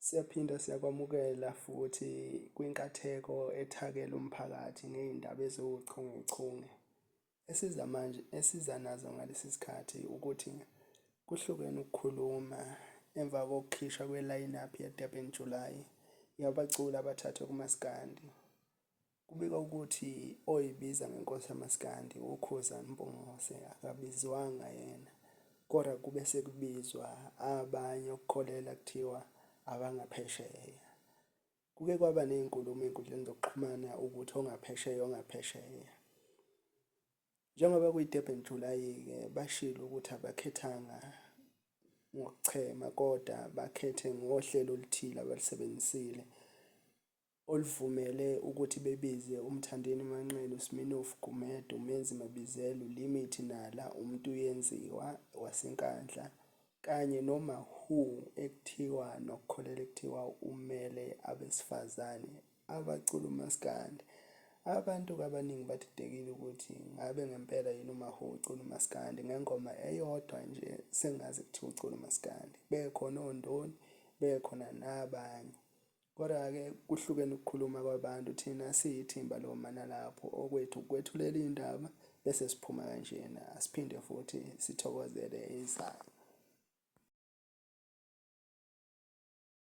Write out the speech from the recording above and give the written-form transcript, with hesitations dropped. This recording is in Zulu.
Siyaphinda siyakwamukela futhi kwinkatheko ethakela umphakathi ngey'ndaba eziwuchungechunge. Esiza manje esiza nazo ngalesi sikhathi ukuthi kuhlukene ukukhuluma emva kokukhishwa kwe-line-up ye-Durban July yabaculi abathathwe kumaskandi. Kubikwa ukuthi oyibiza ngenkosi yamaskandi uKhuzani Mpungose akabizwanga yena kodwa kube sekubizwa abanye okukholela kuthiwa abangaphesheya. Kuke kwaba ney'nkulumo ey'nkundleni zokuxhumana ukuthi ongaphesheya ongaphesheya. Njengoba kuyi-Durban July-ke bashilo ukuthi abakhethanga ngokuchema kodwa bakhethe ngohlelo oluthile abalusebenzisile oluvumele ukuthi bebize uMthandeni Manqele, uSminofu Gumede, uMenzi Mabizela, uLimit Nala, uMntuyenziwa waseNkandla kanye noMawhoo ekuthiwa nokukholela ekuthiwa umele abesifazane abacula umaskandi. Abantu-ke abaningi badidekile ukuthi ngabe ngempela yini uMawhoo ucula umaskandi ngengoma eyodwa nje sengaze kuthiwa ucula umaskandi. Bekhona oNdoni, bekhona nabanye. Kodwa-ke kuhlukene ukukhuluma kwabantu thina siyithimba lomanalapho okwethu ukwethulela iy'ndaba bese siphuma kanjena asiphinde futhi sithokozele ezayo.